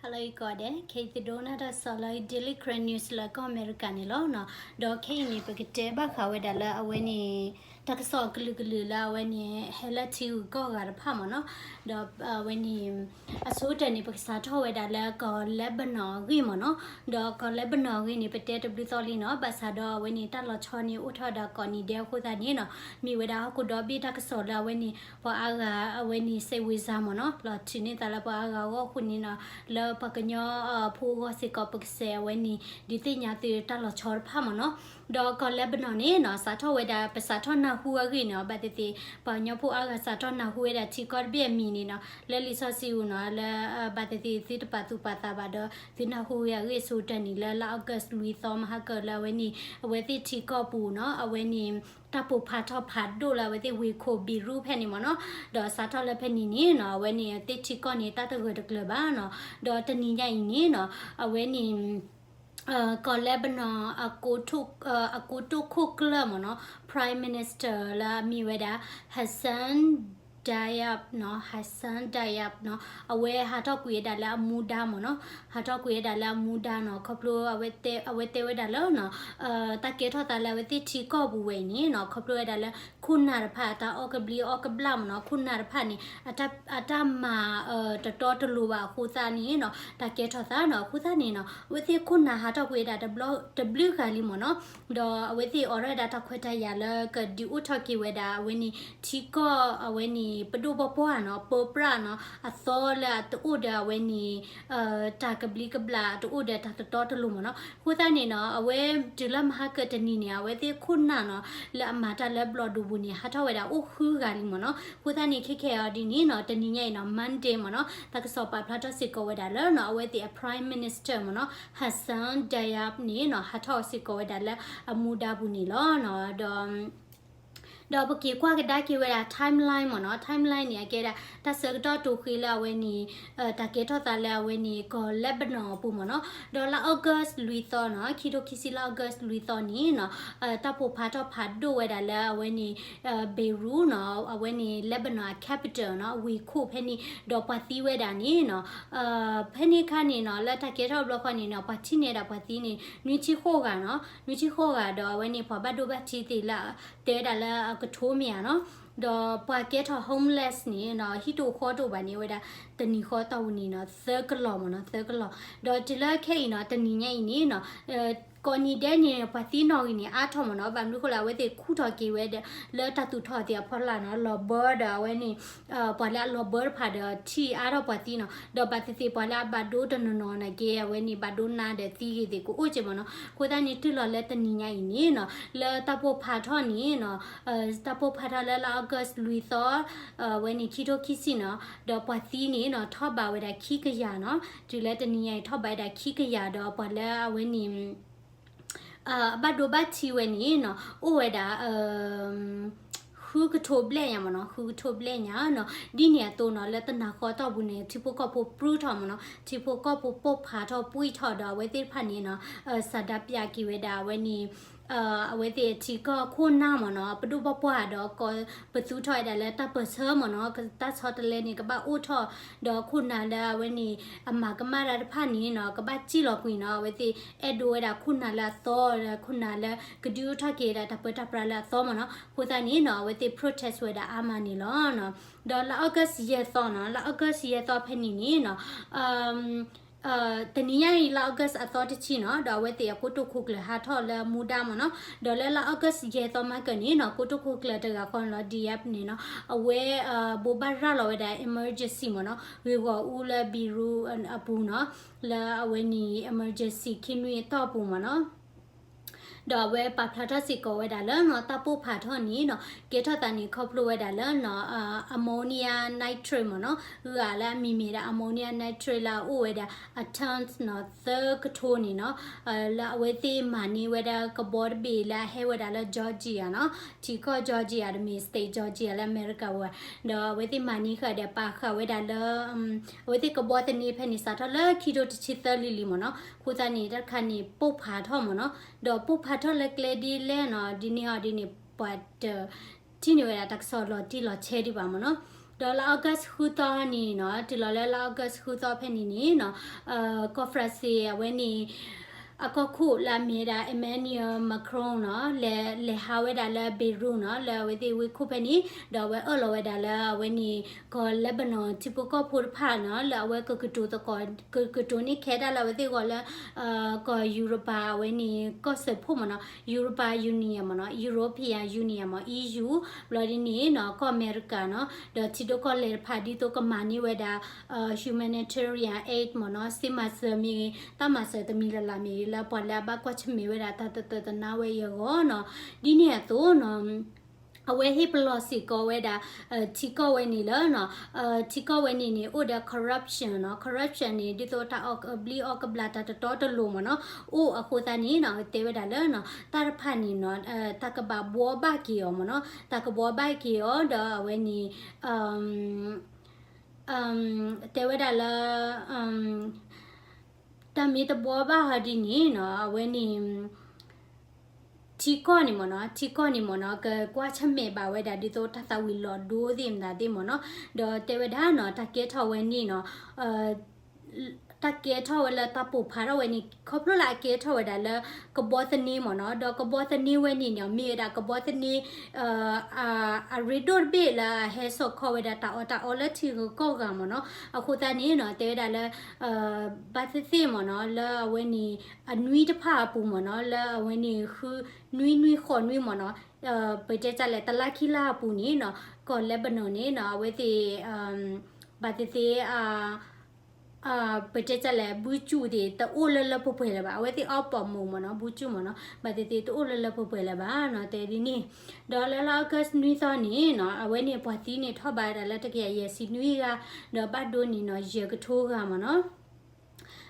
ဟါလၢအဂ့ၤကိးဂၤဒဲး, ခဲအံၤသုဒိးနၢ်တၢ်ကစီၣ်လၢ Daily Karen News လၢကီၢ်အမဲရကၤန့ၣ်လီၤ. ဒီးခဲအံၤန့ၣ် ပကတဲဘၣ်ဃးဝဲဒၣ်လၢအဝဲန့ၣ် တၢ်ကစီၣ်အကလုာ်ကလုာ်လၢအဝဲန့ၣ် ဟဲလၢထံဂုၤကီၢ်ဂၤတဖၣ်မ့ၢ်နီၤ. ဒီးအဝဲန့ၣ် အဆိကတၢၢ်န့ၣ် ပကစးထီၣ်ဝဲဒၣ်လၢကီၢ်လဲဘနွန်အဂ့ၢ်မ့ၢ်နီၤ. ဒီးကီၢ်လဲဘနွန်အဂ့ၢ်န့ၣ် ပတဲတဘျုးသီလံနီၤ, ဘၣ်ဆၣ်ဒီးအဝဲန့ၣ် တၢ်လီၤဆီန့ၣ် အိၣ်ထီၣ်ဝဲဒၣ်ကိးနံၤဒဲးအဃိသတးန့ၣ်နီၤ, မ့ၢ်ဝဲဒၣ်ဟီၣ်ခိၣ်ဒီဘ့ၣ်တၢ်ကစီၣ်လၢအဝဲန့ၣ် ပှၤအါဂၤအဝဲန့ၣ် စိတ်ဝင်စားမ့ၢ်နီၤ, လီၤထုးန့ၢ်သးလၢပှၤအါဂၤအဂီၢ်အဃိန့ၣ်နီၤ, လၢပှၤကညီဖိအဂီၢ်စ့ၢ်ကီး ပကစဲးအဝဲန့ၣ် ဒုးသ့ၣ်ညါသုတၢ်လီၤဆီတဖၣ်မ့ၢ်နီၤ. ဒီးကီၢ်လဲဘနွန်န့ၣ်နီၤ စးထီၣ်ဝဲဒၣ် ပစးထီၣ်နၢ်ဟူအဂ့ၢ်န့ၣ် ဘၣ်သ့ၣ်သ့ၣ် ပှၤကညီဖိအါဂၤစးထီၣ်နၢ်ဟူဝဲဒၣ်ထံကီၢ်တဘ့ၣ်အမံၤန့ၣ်နီၤ, လၢလံာ်စီဆှံပူၤနီၤ, လၢ ဘၣ်သ့ၣ်သ့ၣ်သုတပာ်သူၣ်ပာ်သးဘၣ်ဒီး သုနၢ်ဟူဝဲအဂ့ၢ်အဆိကတၢၢ်န့ၣ် လၢလါ August လွံၢ်သီမဟါကၢၢ်လၢအဝဲန့ၣ် အဝဲသ့ၣ်ထံကီၢ်ပူၤနီၤ, အဝဲန့ၣ် တၢ်ပိာ်ဖးထီၣ်ဖးဒိၣ်လၢအဝဲသ့ၣ်ဝ့ၢ်ခိၣ် Beirut ဖဲန့ၣ်မ့ၢ်နီၤ. ဒီးစးထီၣ်လၢဖဲန့ၣ်န့ၣ်နီၤ, အဝဲန့ၣ်သ့ၣ်ထံကီၢ်န့ၣ် တၢ်တဂၢၢ်တကျၢၤဘၣ်နီၤ. ဒီးတနံၤညါအံၤန့ၣ်နီၤ, အဝဲန့ၣ် ကီၢ်လဲဘနွန် အကိတိၣ်ခိၣ်ကျၢၢ်မ့ၢ်နီၤ, Prime Minister လၢအမ့ၢ်ဝဲဒၣ် Hassan Diab နီၤ, Hassan Diab နီၤ, အဝဲဟးထီၣ်ကွံာ်ဝဲဒၣ်လၢအမူဒါမ့ၢ်နီၤ, ဟးထီၣ်ကွံာ်ဝဲဒၣ်လၢအမူဒါနီၤ, ခီဖျိ အဝဲတဲဝဲဒၣ်လၢ တၢ်ကဲထီၣ်သးလၢအဝဲသ့ၣ်ထံကီၢ်ပူၤဝဲအံၤန့ၣ်နီၤ, ခီဖျိဝဲဒၣ်လၢ ခိၣ်နၢ်တဖၣ်အတၢ်အီၣ်ကဘျံးအီၣ်ကဘျၣ်မ့ၢ်နီၤ, ခိၣ်နၢ်တဖၣ်န့ၣ် အတၢ်မၤ တတီတလိၤဘၣ်အဃိသတးန့ၣ်နီၤ, တၢ်ကဲထီၣ်သးနီၤ, အဃိသတးန့ၣ်နီၤ, အဝဲသ့ၣ်ခိၣ်နၢ်ဟးထီၣ်ကွံာ်ဝဲဒၣ်တဘျုးဂၤလံမ့ၢ်နီၤ. ဒီးအဝဲသ့ၣ်အိးထီၣ်ဝဲဒၣ်တၢ်ခွဲးတၢ်ယာ်လၢကဒုးအိၣ်ထီၣ်က့ၤဝဲဒၣ် အဝဲန့ၣ်ထံကီၢ်အဝဲန့ၣ် ပဒိၣ်ပပှၢ်နီၤ, ပပှၢ်နီၤ, အသီလၢအတအိၣ်ဒီးအဝဲန့ၣ် တၢ်ကဘျံးကဘျၣ် တအိၣ်ဒီးတၢ်တတီတလိၤမ့ၢ်နီၤ. အဃိသတးန့ၣ်နီၤ, အဝဲတုၤလၢမဟါကၢၢ်တနံၤန့ၣ် အဝဲသ့ၣ်ခိၣ်နၢ်နီၤ, လၢအမၤတၢ်လၢဘျီၣ်ဒိၣ်ပူၤန့ၣ် ဟးထီၣ်ဝဲဒၣ်အိၣ်ဃုဂၤလံမ့ၢ်နီၤ. အဃိသတးန့ၣ် ခဲခဲအံၤဒ်န့ၣ်နီၤ, တနံၤညါအံၤနီၤ, Monday မ့ၢ်နီၤ, တၢ်ကစီၣ်ပာ်ဖျါထီၣ်စ့ၢ်ကီးဝဲဒၣ်လၢနီၤ, အဝဲသ့ၣ်အ Prime Minister မ့ၢ်နီၤ, Hassan Diab န့ၣ်နီၤ, ဟးထီၣ်စ့ၢ်ကီးဝဲဒၣ်လၢအမူဒါပူၤန့ၣ်လီၤ. ဒီး ဒီးပက့ၤကွၢ်ကဒါက့ၤဝဲဒၣ် timeline မ့ၢ်နီၤ, timeline န့ၣ် အကဲဒၣ် တၢ်ဆၢကတီၢ်တိၤဃ့လၢအဝဲန့ၣ် တၢ်ကဲထီၣ်သးလၢအဝဲန့ၣ် ကီၢ် Lebanon အပူၤမ့ၢ်နီၤ. ဒီးလါ August လွံၢ်သီနီၤ, ခံထိခံဆံလါ August လွံၢ်သီန့ၣ်နီၤ, တၢ်ပိာ်ဖးထီၣ်ဖးဒိၣ်ဝဲဒၣ်လၢအဝဲန့ၣ် Beirut နီၤ, အဝဲန့ၣ် Lebanon အ capital နီၤ, ဝ့ၢ်ခိၣ်ဖဲန့ၣ်, ဒီးပှၤသံဝဲဒၣ်န့ၣ်နီၤ, ဖဲန့ၣ်အခါန့ၣ်နီၤ, လၢတၢ်ကဲထီၣ်ဘျီဃီန့ၣ်နီၤ, ပှၤထံၣ်န့ၢ်ဒၣ်ပှၤသံန့ၣ် နွံဆံဃိးဂၤနီၤ, နွံဆံဃိးဂၤ, ဒီးအဝဲန့ၣ် ပှၤဘၣ်ဒိဘၣ်ထံးသ့ၣ်လၢ တဲဝဲဒၣ်လၢအကထိမ့ၢ်ဧါနီၤ. ဒီးပှၤကဲထီၣ် homeless န့ၣ်နီၤ, ဟံၣ်တအိၣ်ဃီတအိၣ်ဘၣ်န့ၣ် ဝဲဒၣ်တနံၤဃီတီၢ်ပူၤန့ၣ်နီၤ, သၢကလီၢ်မ့ၢ်နီၤ, သၢကလီၢ်. ဒီးတုၤလၢခဲအံၤနီၤ, တနံၤညါအံၤန့ၣ်နီၤ, ကိးနံၤဒဲးန့ၣ် ပှၤသံနီၣ်ဂံၢ်န့ၣ် အါထီၣ်မ့ၢ်နီၤ, ဘၣ်မနုၤဃိလၢအဝဲသ့ၣ်ခူၣ်ထီၣ်က့ၤဝဲဒီး လၢတၢ်သူၣ်ထီၣ်သ့ၣ်အဖီလာ်နီၤ, လီၤဘၢဒီးအဝဲန့ၣ် ပှၤလၢအလီၤဘၢတဖၣ်ဒီးထံၣ်အါထီၣ်ပှၤသံနီၤ, ဒီးဘၣ်သ့ၣ်သ့ၣ်ပှၤလၢအဘၣ်ဒိတနီၤနီၤနာ်က့ အဝဲန့ၣ် ဘၣ်ဒိနါဒီးသံဂ့ၤသ့ၣ်ကအိၣ်က့ၤမ့ၢ်နီၤ. အဃိသတးန့ၣ် တုၤလီၤလၢတနံၤညါအံၤန့ၣ်နီၤ, လၢတၢ်ပိာ်ဖးထီၣ်န့ၣ်နီၤ, တၢ်ပိာ်ဖးထီၣ်လၢလါ August လွံၢ်သီ, အဝဲန့ၣ် ခံထိခံဆံနီၤ, ဒီးပှၤသံန့ၣ်နီၤ ထီၣ်ဘးဝဲဒၣ်ခံကယၤနီၤ, တုၤလၢတနံၤညါအံၤထီၣ်ဘးဝဲဒၣ်ခံကယၤ ဒီးပှၤလၢအဝဲန့ၣ် အဘၣ်ဒိဘၣ်ထံးဝဲန့ၣ်နီၤ, အိၣ်ဝဲဒၣ် ဃုကထိဘျဲၣ်ညါမ့ၢ်နီၤ, ဃုကထိဘျဲၣ်ညါနီၤ. ဒ်န့ၣ်အသိးနီၤ, လၢတနၤဃီတီၢ်ပူၤန့ၣ် ထံဖိကီၢ်ဖိပြူထီၣ်မ့ၢ်နီၤ, ထံဖိကီၢ်ဖိပိာ်ဖးထီၣ်ပှံၢ်ထီၣ်ဒီး အဝဲသ့ၣ်တဖၣ်န့ၣ်နီၤ, ဆန္ဒပြက့ၤဝဲဒၣ်အဝဲန့ၣ် အဝဲသ့ၣ်ထံကီၢ်ခိၣ်နၢ်မ့ၢ်နီၤ, ပဒိၣ်ပပှၢ်ဒီး ပသူထီၣ်ဝဲဒၣ်လၢတၢ်ပၢၢ်ဆၢမ့ၢ်နီၤ, တၢ်ဆီတလဲန့ၣ် ကဘၣ်အိၣ်ထီၣ်, ဒီးခိၣ်နၢ်လၢအဝဲန့ၣ် အမၤကမၣ်တၢ်တဖၣ်န့ၣ်နီၤ, ကဘၣ်စံၣ်လီၤကွံာ်နီၤ, အဝဲသ့ၣ်အဲၣ်ဒိးဝဲဒၣ်ခိၣ်နၢ်လၢအသီ, ခိၣ်နၢ်လၢကဒုးအိၣ်ထီၣ်က့ၤဒၣ်တၢ်ပၢတၢ်ပြးလၢအသီမ့ၢ်နီၤ. အဃိသတးန့ၣ်နီၤ, အဝဲသ့ၣ် protest ဝဲဒၣ်အါမးန့ၣ်လီၤ. ဒီးလါ August ယဲၢ်သီနီၤ, လါ August ယဲၢ်သီဖဲန့ၣ်န့ၣ်နီၤ တနံၤညါအံၤ လါ August အသီတဆံနီၤ, ဒီးအဝဲသ့ၣ်အကိတိာ်ခိၣ်ကျၢၢ်ဟးထီၣ်လၢမူဒါမ့ၢ်နီၤ. ဒီးလၢလါ August ယဲၢ်သီမၤကၢၢ်န့ၣ်နီၤ, ကိတိာ်ခိၣ်ကျၢၢ်တဂၤဃီန့ၣ်လီၤ, Diab န့ၣ်နီၤ, အဝဲ ဘိးဘၣ်ရၤလီၤဝဲဒၣ် emergency မ့ၢ်နီၤ, ဂ့ၢ်ဂီၢ်အူလၢ Beirut အပူၤနီၤ, လၢအဝဲန့ၣ် emergency ခံနွံအတီၢ်ပူၤမ့ၢ်နီၤ. ဒီးအဝဲပာ်ဖျါထီၣ်စ့ၢ်ကီးဝဲဒၣ်လၢနီၤ, တၢ်ပိာ်ဖးထီၣ်န့ၣ်နီၤ, ကဲထီၣ်သးန့ၣ်ခီဖျိဝဲဒၣ်လၢနီၤ, ammonium nitrate မ့ၢ်နီၤ, ဂာ်လၢအမံၤမ့ၢ်ဒၣ် ammonium nitrate လၢအအိၣ်ဝဲဒၣ်အ tons နီၤ, သၢကထိန့ၣ်နီၤ, လၢအဝဲသ့ၣ်မၤန့ၢ်ဝဲဒၣ်ကဘီတဘ့ၣ်လၢအဟဲဝဲဒၣ်လၢ Georgia နီၤ, ထံကီၢ် Georgia တမ့ၢ် state Georgia လၢအမဲရကၤဝဲ, ဒီးအဝဲသ့ၣ်မၤန့ၢ်ဃာ်ဒီးပာ်ဃာ်ဝဲဒၣ်လၢ အဝဲသ့ၣ်ကဘီသန့ဖဲန့ၣ် စးထီၣ်လၢခံထိတဆံသၢလံလံမ့ၢ်နီၤ. အဃိသတးန့ၣ် တၢ်တခါန့ၣ် ပိာ်ဖးထီၣ်မ့ၢ်နီၤ. ဒီးပိာ်ဖးထီၣ်လၢကျဲဒ်လဲၣ်နီၤ, ဒ်န့ၣ်အီၤဒ်န့ၣ် ပှၤတထံၣ်န့ၢ်ဝဲဒၣ်တၢ်ကစီၣ်လီၤတံၢ်လီၤဆဲးဒံးဘၣ်မ့ၢ်နီၤ. ဒီးလါ August ဃုသီန့ၣ်နီၤ တုၤလီၤလၢလါ August ဃုသီဖဲန့ၣ်န့ၣ်နီၤ ကီၢ် France အဝဲန့ၣ် အကီၢ်ခိၣ်လၢအမ့ၢ်ဝဲဒၣ် Emmanuel Macron နီၤ လဲၤ လဲၤဟးဝဲဒၣ်လၢ Beirut နီၤ လၢအဝဲသ့ၣ်ဝ့ၢ်ခိၣ်ဖဲန့ၣ် ဒီးအဝဲအၢၣ်လီၤဝဲဒၣ်လၢအဝဲန့ၣ် ကီၢ် Lebanon ထံဖိကီၢ်ဖိတဖၣ်နီၤ လၢအဝဲကကတိၤသကိး ကကတိၤန့ၢ်ခဲတၢ်လၢအဝဲသ့ၣ်ဂီၢ်လၢ ကီၢ် Europa အဝဲန့ၣ် ကီၢ်စၢဖှိၣ်မ့ၢ်နီၤ Europa Union မ့ၢ်နီၤ European Union မ့ၢ် E U ဘျီဒ်န့ၣ်နီၤ ကီၢ်အမဲရကၤနီၤ ဒီးထံဒိၣ်ကီၢ်လဲၢ်တဖၣ် ဒ်သိးကမၤန့ၢ်ဝဲဒၣ် humanitarian aid မ့ၢ်နီၤ စ့မၤစၢၤမ့ၢ်ဂ့ၤ တၢ်မၤစၢၤတမံၤလၢ်လၢ်မ့ၢ်ဂ့ၤ လၢပှၤလၢအဘၣ်ကွၢ်ဆၢၣ်မဲာ်ဝဲဒၣ်တၢ်တတၢတနါဝဲအံၤအဂီၢ်နီၤ ဒ်န့ၣ်အသိးနီၤ အဝဲဟ့ၣ်ပလီၢ်စ့ၢ်ကီးဝဲဒၣ် ထံကီၢ်ဝဲန့ၣ်လၢ ထံကီၢ်ဝဲန့ၣ်န့ၣ် အိၣ်ဒီး corruption နီၤ corruption န့ၣ် ဒ်သိးတၢ်အီၣ်ကဘျံးအီၣ်ကဘျၣ်တၢ်တတီတလိၤမ့ၢ်နီၤ အိၣ်အဃိသတးန့ၣ်နီၤ တဲဝဲဒၣ်လၢ တၢ်တဖၣ်န့ၣ်နီၤ တၢ်ကဘၣ်ဘှီဘၣ်က့ၤအီၤမ့ၢ်နီၤ တၢ်ကဘှီဘၣ်က့ၤအီၤ ဒီးအဝဲန့ၣ် တဲဝဲဒၣ်လၢ တၢ်မ့ၢ်တဘှီဘၣ်ဟီဒ်န့ၣ်နီၤ အဝဲန့ၣ် ထံကီၢ်န့ၣ်မ့ၢ်နီၤ ထံကီၢ်န့ၣ်မ့ၢ်နီၤ ကကွၢ်ဆၢၣ်မဲာ်ဘၣ်ဝဲဒၣ်ဒ်သိးတၢ်သးဝံၤလီၤဒိသ့ၣ်မတၤသ့ၣ်မ့ၢ်နီၤ ဒီးတဲဝဲဒၣ်နီၤ တၢ်ကဲထီၣ်ဝဲန့ၣ်နီၤ တၢ်ကဲထီၣ်ဝဲလၢတၢ်ပိာ်ဖးထီၣ်ဝဲန့ၣ် ခီဖျိလၢအကဲထီၣ်ဝဲဒၣ်လၢ ကဘီသန့မ့ၢ်နီၤ ဒီးကဘီသန့ဝဲန့ၣ်န့ၣ် မ့ၢ်ဝဲဒၣ်ကဘီသန့ အရ့ဒိၣ်တဘ့ၣ်လၢအဟဲစိာ်ခီဝဲဒၣ်တၢ်အီၣ်တၢ်အီလၢထံဂုၤကီၢ်ဂၤမ့ၢ်နီၤ အဃိသတးန့ၣ်နီၤ တဲဝဲဒၣ်လၢ ဘၣ်သ့ၣ်သ့ၣ်မ့ၢ်နီၤ လၢအဝဲန့ၣ် အနွံတဖၣ်အပူၤမ့ၢ်နီၤ လၢအဝဲန့ၣ် ဃု နွံနွံဃိးနွံမ့ၢ်နီၤ ပတဲတၢ်လဲၣ် တလါခံလါအပူၤန့ၣ်နီၤ ကီၢ် Lebanon န့ၣ်နီၤ အဝဲသ့ၣ် ဘၣ်သ့ၣ်သ့ၣ် ပတဲတၢ်လဲၣ် ဘုကၠူၣ်သ့ၣ် တအိၣ်လၢလၢပှဲၤပှဲၤလၢၤဘၣ် အဝဲသ့ၣ်အီၣ်ပိာ်မုၣ်မ့ၢ်နီၤ ဘုကၠူၣ်မ့ၢ်နီၤ ဘၣ်သ့ၣ်သ့ၣ်တအိၣ်လၢလၢပှဲၤပှဲၤလၢၤဘၣ်နီၤ တဲဒ်န့ၣ် ဒီးလၢလါ August နွံသီန့ၣ်နီၤ အဝဲန့ၣ်ပှၤသံန့ၣ်ထီၣ်ဘၣ်ဝဲဒၣ်လၢတကယၤယဲၢ်ဆံနွံဂၤ ဒီးဘၣ်ဒိန့ၣ်နီၤ ယဲၢ်ကထိဂၤမ့ၢ်နီၤ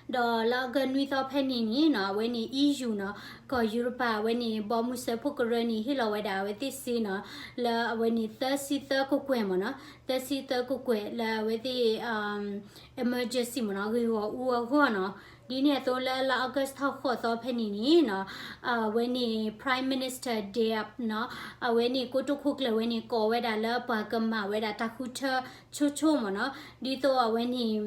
ဒီးလါ August နွံသီဖဲန့ၣ်န့ၣ်နီၤ အဝဲန့ၣ် E U နီၤ ကီၢ် Europa အဝဲန့ၣ် ဘီမုၢ်စၢဖှိၣ်ကရၢန့ၣ် ဟ့ၣ်လီၤဝဲဒၣ်အဝဲသ့ၣ်စ့နီၤ လၢအဝဲန့ၣ် သၢဆံသၢကကွဲၢ်မ့ၢ်နီၤ သၢဆံသၢကကွဲၢ်လၢအဝဲသ့ၣ် emergency မ့ၢ်နီၤ ဂ့ၢ်ဂီၢ်အူအဂီၢ်နီၤ ဒ်န့ၣ်အသိးလၢလါ August ထီၣ်ဃိးသီဖဲန့ၣ်န့ၣ်နီၤ အဝဲန့ၣ် Prime Minister Diab နီၤ အဝဲန့ၣ်ကိတိာ်ခိၣ်ကျၢၢ်ဝဲန့ၣ် ကိးဝဲဒၣ်လၢပှၤကမၤဝဲဒၣ်တၢ်ဃုထၢဆိဆိမ့ၢ်နီၤ ဒ်သိးအဝဲန့ၣ်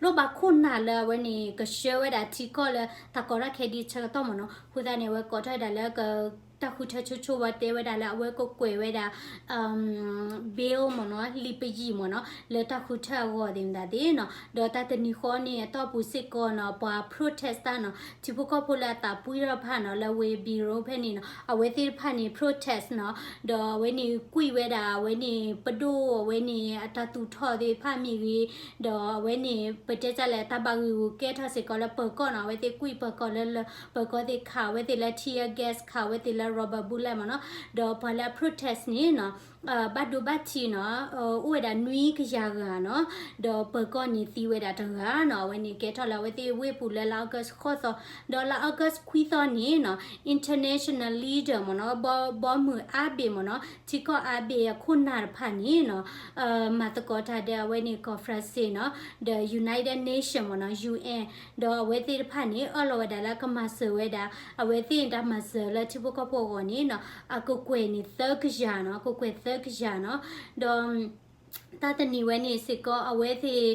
လိၣ်ဘၣ်ခိၣ်နၢ်လၢအဝဲန့ၣ် ကဆှၢဝဲဒၣ်ထံကီၢ်လၢတၢ်ကီတၢ်ခဲဒ်ဆၢကတီၢ်မ့ၢ်နီၤ အဃိသတးန့ၣ် အဝဲကိးထီၣ်ဝဲဒၣ်လၢ တၢ်ဃုထၢဆိဆိဝဲတဲဝဲဒၣ်လၢအဝဲကကွဲးဝဲဒၣ် bill မ့ၢ်နီၤ လံာ်ပယံာ်မ့ၢ်နီၤ လၢတၢ်ဃုထၢအဂီၢ်သ့ၣ်မတၤသ့ၣ်နီၤ ဒီးတၢ်တနံၤဃီန့ၣ်အတီၢ်ပူၤစ့ၢ်ကီးနီၤ ပှၤ protest တၢ်နီၤ ထံဖိကီၢ်ဖိလၢအသးပှံၢ်ထီၣ်တဖၣ်နီၤ လၢဝ့ၢ် Beirut ဖဲန့ၣ်နီၤ အဝဲသ့ၣ်တဖၣ်န့ၣ် protest နီၤ ဒီးအဝဲန့ၣ်ကွံာ်ဝဲဒၣ် အဝဲန့ၣ် ပဒိၣ်အဝဲန့ၣ် အတၢ်သူၣ်ထီၣ်သ့ၣ်တဖၣ်မ့ၢ်ဂ့ၤ ဒီးအဝဲန့ၣ် ပတဲတၢ်လဲၣ် တၢ်ဘၣ်ဂ့ၢ်ဂူၤကဲထီၣ်စ့ၢ်ကီးလၢပၢၤကီၢ်နီၤ အဝဲသ့ၣ်ကွံာ်ပၢၤကီၢ်လၢ ပၢၤကီၢ်သ့ၣ်ခးဝဲသ့ၣ်လၢ tear gas ခးဝဲသ့ၣ်လၢ rubber bullet မ့ၢ်နီၤ ဒီးပှၤလၢအ protest န့ၣ်နီၤ ဘၣ်ဒိဘၣ်ထံးနီၤ အိၣ်ဝဲဒၣ်နွံကယၤဂၤနီၤ ဒီးပၢၤကီၢ်န့ၣ်သံဝဲဒၣ်တဂၤနီၤ အဝဲန့ၣ်ကဲထီၣ်လၢအဝဲသ့ၣ်ဝ့ၢ်ပူၤလၢလါ August ဃိးသီ ဒီးလါ August ခွံသီန့ၣ်နီၤ international leader မ့ၢ်နီၤ ဘီမုၢ်အါဘ့ၣ်မ့ၢ်နီၤ ထံကီၢ်အါဘ့ၣ်အခိၣ်နၢ်တဖၣ်န့ၣ်နီၤ မၤသကိးတၢ်ဒီးအဝဲန့ၣ် conference နီၤ ဒီး United Nation မ့ၢ်နီၤ U N ဒီးအဝဲသ့ၣ်တဖၣ်န့ၣ် အၢၣ်လီၤဝဲဒၣ်လၢကမၤစၢၤဝဲဒၣ် အဝဲသ့ၣ်တၢ်မၤစၢၤလၢထံဖိကီၢ်ဖိအဂီၢ်န့ၣ်နီၤ အကကွဲၢ်န့ၣ်သၢကယၤနီၤ အကကွဲၢ်သၢကယၤနီၤ ဒီး တၢ်တနံၤဝဲန့ၣ်စ့ၢ်ကီး အဝဲသ့ၣ်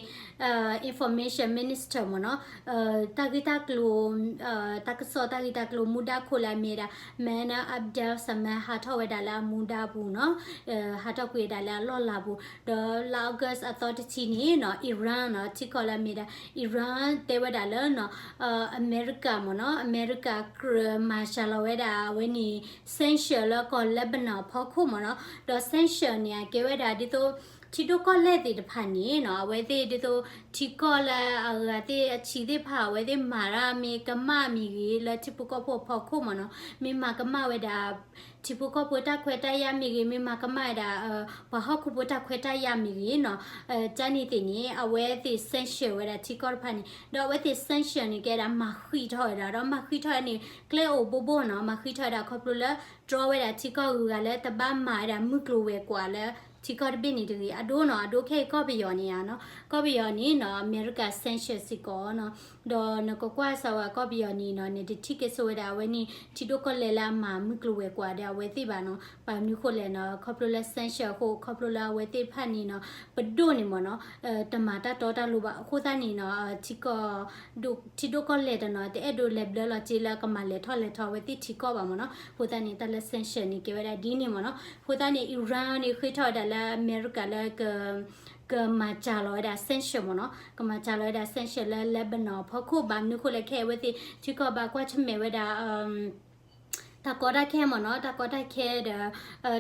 information minister မ့ၢ်နီၤ တၢ်ဂ့ၢ်တၢ်ကျိၤ တၢ်ကစီၣ်တၢ်ဂ့ၢ်တၢ်ကျိၤမူဒါခိၣ်လၢအမ့ၢ်ဒၣ် Manal Abdel Samad ဟးထီၣ်ဝဲဒၣ်လၢအမူဒါပူၤနီၤ ဟးထီၣ်ကွံာ်ဝဲဒၣ်လၢအလီၢ်လၤပူၤ ဒီးလါ August အသီတဆံန့ၣ်နီၤ Iran နီၤ ထံကီၢ်လၢအမ့ၢ်ဒၣ် Iran တဲဝဲဒၣ်လၢနီၤ အမဲရကၤမ့ၢ်နီၤ အမဲရကၤကြၢးမၤစှၤလီၤဝဲဒၣ်အဝဲန့ၣ် sanction လၢကီၢ် Lebanon အဖီခိၣ်မ့ၢ်နီၤ ဒီး sanction န့ၣ် အကဲဝဲဒၣ်ဒ်သိး ထံဒိၣ်ကီၢ်လဲၢ်သ့ၣ်တဖၣ်န့ၣ်နီၤ အဝဲသ့ၣ်ဒ်သိး ထံကီၢ်လၢအဂၤသ့ၣ်အဆံးသ့ၣ်တဖၣ် အဝဲသ့ၣ်မၤတၢ်မ့ၢ်ကမၣ်မ့ၢ်ဂ့ၤ လၢထံဖိကီၢ်ဖိအဖီခိၣ်မ့ၢ်နီၤ မ့ၢ်မၤကမၣ်ဝဲဒၣ် ထံဖိကီၢ်ဖိတၢ်ခွဲးတၢ်ယာ်မ့ၢ်ဂ့ၤ မ့ၢ်မၤကမၣ်ဝဲဒၣ် ပှၤဟီၣ်ခိၣ်ဖိတၢ်ခွဲးတၢ်ယာ်မ့ၢ်ဂ့ၤနီၤ တၢ်န့ၣ်သ့ၣ်န့ၣ် အဝဲသ့ၣ် sanction ဝဲဒၣ်ထံကီၢ်တဖၣ်န့ၣ် ဒီးအဝဲသ့ၣ် sanction န့ၣ် ကဲဒၣ်မၤဃံးထီၣ်ဝဲဒၣ် ဒီးမၤဃံးထီၣ်န့ၣ် ကျဲအိၣ်ဘိဘိနီၤ မၤဃံးထီၣ်ဝဲဒၣ်ခီဖျိလၢ တြီဝဲဒၣ်ထံကီၢ်ဂုၤဂၤလၢတဘၣ်မၤဝဲဒၣ်မုၢ်ကျိၤဝဲၤကွာ်လၢ ထံကီၢ်တဘ့ၣ်န့ၣ်တဂ့ၤ အဒိနီၤ အဒိခဲအံၤကီၢ်ပယီၤန့ၣ်ဧါနီၤ ကီၢ်ပယီၤန့ၣ်နီၤ အမဲရကၤ sanction စ့ၢ်ကီးနီၤ ဒီးနကကွၢ်စၢၤဝဲကီၢ်ပယီၤန့ၣ်နီၤ နတထံၣ်က့ၤဆိဝဲဒၣ်အဝဲန့ၣ် ထံဒိၣ်ကီၢ်လဲၢ်လၢအမၤမုၢ်ကျိၤဝဲၤကွာ်ဒီးအဝဲသ့ၣ်ဘၣ်နီၤ ဘၣ်မနုၤဃိလဲၣ်နီၤ ခီဖျိလၢ sanction အဃိ ခီဖျိလၢအဝဲသ့ၣ်တဖၣ်န့ၣ်နီၤ ပဒိၣ်န့ၣ်မ့ၢ်နီၤ တမၤတၢ်တီတၢ်လိၤဘၣ် အဃိသတးန့ၣ်နီၤ ထံကီၢ် ထံဒိၣ်ကီၢ်လဲၢ်တနီၤ တအဲၣ်ဒိးလဲၤဘျၢလီၤစ့လၢကမၤလဲၤထီၣ်လဲၤထီအဝဲသ့ၣ်ထံကီၢ်ဘၣ်မ့ၢ်နီၤ အဃိသတးန့ၣ် တၢ်လၢ sanction န့ၣ် ကဲဝဲဒၣ်ဒ်န့ၣ်မ့ၢ်နီၤ အဃိသတးန့ၣ် Iran န့ၣ် ဃ့ထီၣ်ဝဲဒၣ်လၢအမဲရကၤလၢ ကမၤစှၤလီၤဝဲဒၣ် sanction မ့ၢ်နီၤ ကမၤစှၤလီၤဝဲဒၣ် sanction လၢ Lebanon အဖီခိၣ် ဘၣ်မနုၤဃိလဲၣ်ခဲအံၤအဝဲသ့ၣ် ထံကီၢ်ဘၣ်ကွၢ်ဆၢၣ်မဲာ်ဝဲဒၣ် တၢ်ကီတၢ်ခဲမ့ၢ်နီၤ တၢ်ကီတၢ်ခဲဒီး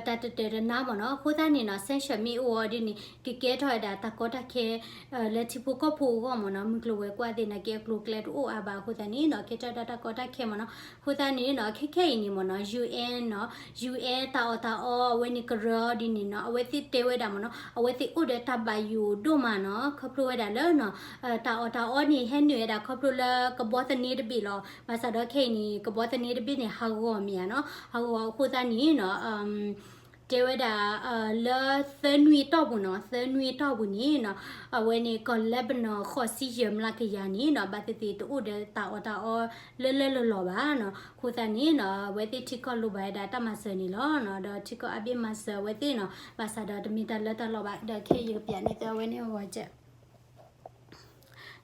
တၢ်တတၢာ်တနါမ့ၢ်နီၤ အဃိသတးန့ၣ်နီၤ sanction မ့ၢ်အိၣ်အီၤဒ်န့ၣ် ကကဲထီၣ်ဝဲဒၣ်တၢ်ကီတၢ်ခဲ လၢထံဖိကီၢ်ဖိအဂီၢ်မ့ၢ်နီၤ မုၢ်ကျိၤဝဲၤကွာ်သ့ၣ်နာ်က့အကျိၤအကျဲတအိၣ်အါဘၣ်အဃိသတးန့ၣ်နီၤ ကဲထီၣ်ဒၣ်တၢ်ကီတၢ်ခဲမ့ၢ်နီၤ အဃိသတးန့ၣ်နီၤ ခဲခဲအံၤန့ၣ်မ့ၢ်နီၤ UN နီၤ UN တၢ်အီၣ်တၢ်အီအဝဲန့ၣ်ကရၢအီၤဒ်န့ၣ်နီၤ အဝဲသ့ၣ်တဲဝဲဒၣ်မ့ၢ်နီၤ အဝဲသ့ၣ်အိၣ်ဒီးတၢ်ဘၣ်ယိၣ်ဒိၣ်မးနီၤ ခီဖျိဝဲဒၣ်လၢနီၤ တၢ်အီၣ်တၢ်အီန့ၣ် ဟဲနုာ်ဝဲဒၣ်ခီဖျိလၢကဘီသန့တဘ့ၣ်လီၤ ဘၣ်ဆၣ်ဒီးခဲအံၤန့ၣ် ကဘီသန့တဘ့ၣ်န့ၣ် ဟးဂီၤမ့ၢ်ဧါနီၤ ဟးဂီၤအဃိသတးန့ၣ်နီၤ တဲဝဲဒၣ် လၢသၢနွံအတီၢ်ပူၤနီၤ သၢနွံအတီၢ်ပူၤန့ၣ်နီၤ အဝဲန့ၣ်ကီၢ် Lebanon ဃိးဆံယဲၢ်မျးကယၤန့ၣ်နီၤ ဘၣ်သ့ၣ်သ့ၣ်တအိၣ်ဒီးတၢ်အီၣ်တၢ်အီလၢလၢလီၤလီၤဘၣ်နီၤ အဃိသတးန့ၣ်နီၤ အဝဲသ့ၣ်ထံကီၢ်လိၣ်ဘၣ်ဝဲဒၣ်တၢ်မၤစၢၤန့ၣ်လီၤနီၤ ဒီးထံကီၢ်အါဘ့ၣ်မၤစၢၤအဝဲသ့ၣ်နီၤ ဘၣ်ဆၣ်ဒီးတမ့ၢ်တၢ်လၢတၢ်လီၤဘၣ် ဒီးခဲအံၤယကပျးန့ၢ်သုအဝဲန့ၣ်အဂီၢ်ကဲ